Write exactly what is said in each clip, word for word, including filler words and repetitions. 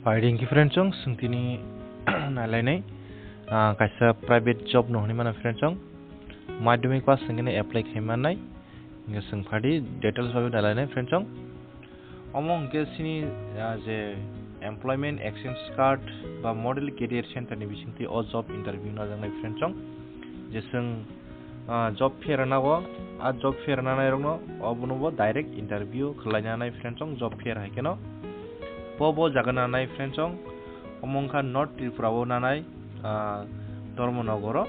Pai ring khe friend chong, chwng tini nailainai, ah, kaisa private job no hwnwi mano friend chong. Madhyamik pass hwnkhe apply khai mannai. Hwnkhe chwng phadi details bai nailainai friend chong. Omo hwnkhe chini, ah, je employment exchange card ba model career center ni bisingtwi o job interview najaknai friend chong. Je chwng ah, job fair na o, ah, job fair nanai rokno obono bo direct interview khwlai nanai friend chong, job fair hai kheno. Bo bo jaga nanai friend chong, omo wngkha North Tripura o nanai, ah, Dharmanagar o,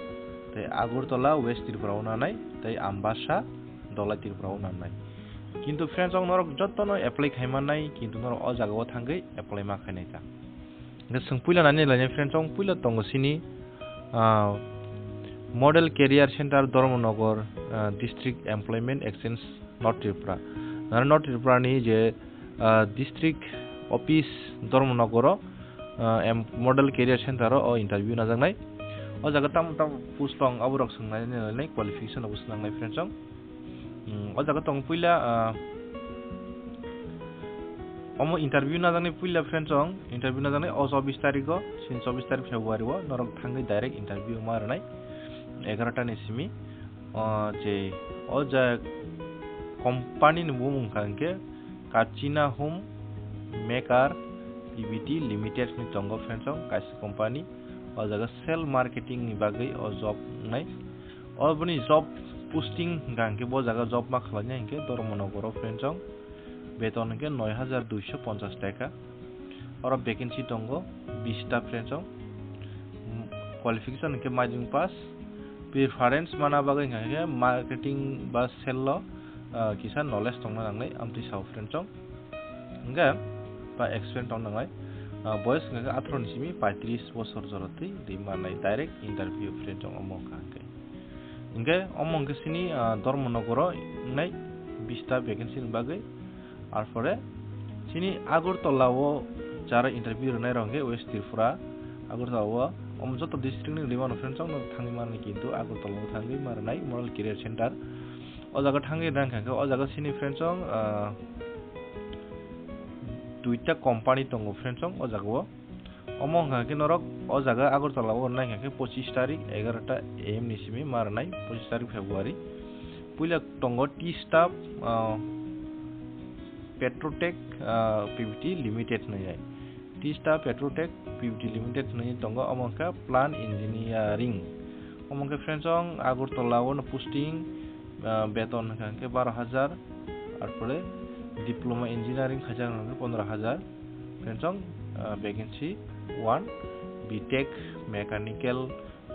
tei Agartala West Tripura o nanai, tei Ambassa Dholai Tripura o nanai. Kintu friend chong norok jotono apply khai mannai, kintu norok o jaga o thangwi apply ma khainai ta. Hwnkhe chwng puila nani lainai friend chong, puila tongo chini, ah, Model Career Center Dharmanagar, ah, District Employment Exchange North Tripura. Nang North Tripura ni je, ah, District Office Dharmanagar o, ah, em-, Model Career Center o, o interview najaknai. O jaga tamo tamo post tong, aborok swngnai nai qualification obo swngnai friend chong. Hmm, o jaga tong puila, ah, omo interview najaknai puila friend chong, interview najaknai o chobbish tarikh o, chini chobbish tarikh February o, norok thangwi direct interview ma rwnai egarota ni simi. O je, o ja company ni bumung wngkha hwnkhe Kachina Home Maker P V T Limited ni tongo friend chong, kaisa company. O jaga sale marketing ni bagwi o job wngnai. Oboni job posting hwnkha hwnkhe bo jaga job ma khlainai hwnkhe Dharmanagar o friend chong. Beton hwnkhe noi hajar duiso ponchas taka. Oro vacancy tongo bista friend chong. Qualification hwnkhe madhyamik pass. Preference mana bagwi hwnkha hwnkhe marketing ba sale o, ah, kisa knowledge tongna nangnai amtwi sao friend chong. Hwnkhe ba experience tong nangnai, ah, boyos hwnkha khe atharoh ni simi paitris bosor jorotwi ri mannai, direct interview friend chong omo wngkha hwnkhe. Hwnkhe omo hwnkhe chini, ah, Dharmanagar o wngnai bista vacancy ni bagwi. Arpore chini Agartala o jara interview rwnai rok hwnkhe West Tripura, Agartala o omo joto district ni ri mano friend chong, no thangwi mani kintu Agartala o thangwi ma rwnai Model Career Center. O jaga thangwi rang kha khe, o jaga chini friend chong, ah, duita company tongo friend chong o jaga o. Omo wngkha khe norok o jaga Agartala o nai kha khe pochis tarik egarota A M ni simi ma rwnai, pochis tarik February. Puila tongo T Staff, ah, Petrotech, ah, P V T Limited hwnwi. T Staff Petrotech P V T Limited hwnwi tongo, omo wngkha Plant Engineering. Omo wngkha friend chong Agartala o no posting, ah, beton hwnkha hwnkhe baro hajar, arpore Diploma Engineering khaijak hwnkha hwnkhe pondro hajar. Friend chong, ah, vacancy one, B Tech Mechanical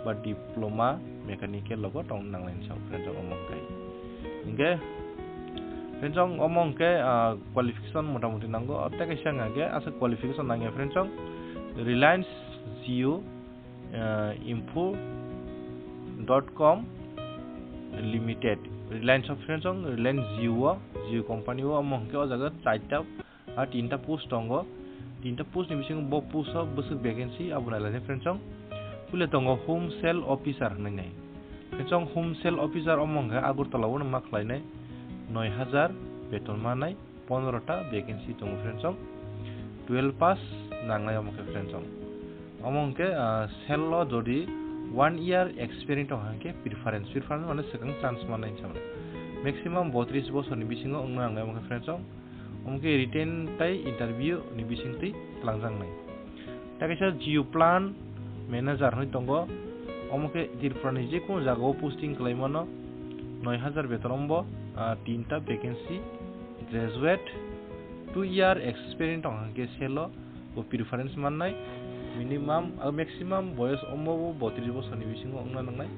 ba Diploma Mechanical logo tong nanglai sao friend chong omo wngkha. Hwnkhe friend chong omo wngkhe, ah, qualification motamuti nango, tei kaisa wngkha khe aswk qualification nangya friend chong Reliance Jio, ah, Info dot com Limited, Reliance o friend chong, Reliance Jio o, Jio company o, omo hwnkhe o jaga chaita, ah, tinta post tongo. Tinta post ni bisingo bo post o bwswk vacancy abo nailainai friend chong. Puila tongo Home Sale Officer hwnwi nai. Friend chong Home Sale Officer omo hwnkhe Agartala o no ma khlainai noi hajar beton manai. Pondro ta vacancy tongo friend chong, twelve pass nangnai omo khe friend chong. Omo hwnkhe, ah, sale o jodi one year experience tong hwnkhe preference, preference mane swkang chance mannai hinwi sa mano. Maximum botris bosorni bisingo wngna nangnai omo khe friend chong. Omo khe written tai interview ni bisingtwi twlangjaknai. Tei kaisa Jio Plant Manager hwnwi tongo. Omo khe Tripura ni jekunu jagao posting khlai mano. Noi hajar beton ombo, ah, tinta vacancy, graduate, two year experience tong hwnkhe sale o bo preference mannai. Minimum, ah, maximum boyos ombo bo botris bosorni bisingo wngna nangnai.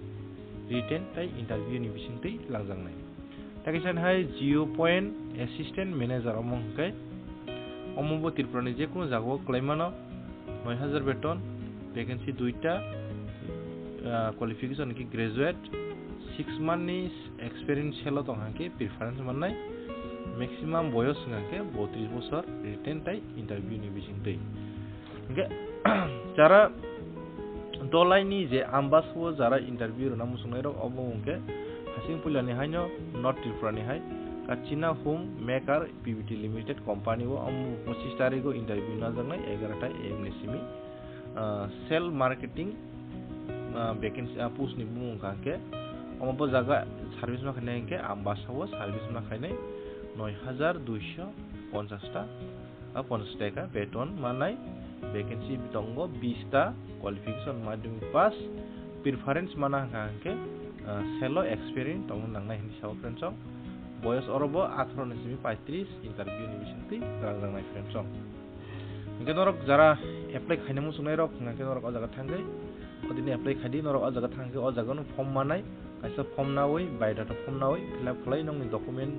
Written tai interview ni bisingtwi twlangjaknai. Tei kaisa hai Jio Point Assistant Manager omo hwnkhe omo bo Tripura ni jekunu jagao khlai mano, noi hajar beton, vacancy duita, ah, qualification hwnkhe graduate, six month ni experience sale o tong hwnkhe preference mannai, maximum boyos hwnkhe botris bosor, written tai interview ni bisingtwi. Hingke, jara dolaini je ambas o jara interview rwna muchungnai rok, obo hingke hasing puilani haino North Tripura ni hai Kachina Home Maker P V T Limited company o omo pochisni tarigo interview najaknai egarota A M ni simi. Ah, sale marketing, ah, vacancy, ah, post ni bumung hwnkha hwnkhe omo bo jaga service ma khainai hwnkhe Ambasa o service ma khainai noi hajar duiso ponchas ta, ah, ponchas taka beton manai, vacancy tongo bis ta, qualification madhyamik pass, preference mana hwnkha hwnkhe, ah, sale o experience tongna nangnai hinwi sao friends rok. Boyos oro bo atharo ni simi paitris, interview ni bisingtwi rang rang nai friends rok. Hwnkhe norok jara apply khaina muchungnai rok hwnkhe norok o jaga thangwi odini apply khaidi, norok o jaga thangkhe o jaga no form manai, kaisa form nawi, biodata form nawi fill up khlai nokni document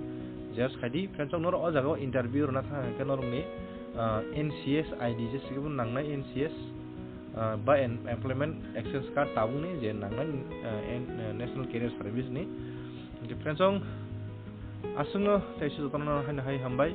xerox khaidi friends rok. Norok o jaga o interview rwna thang hwnkhe norokni, ah, N C S I D je sikebo nangnai N C S, ah, ba em-, employment exchange card tabukni je nangnai, ah, en-, ah, National Career Service ni. Hwnkhe friends rok aswkno tei se jotono haino hai hambai.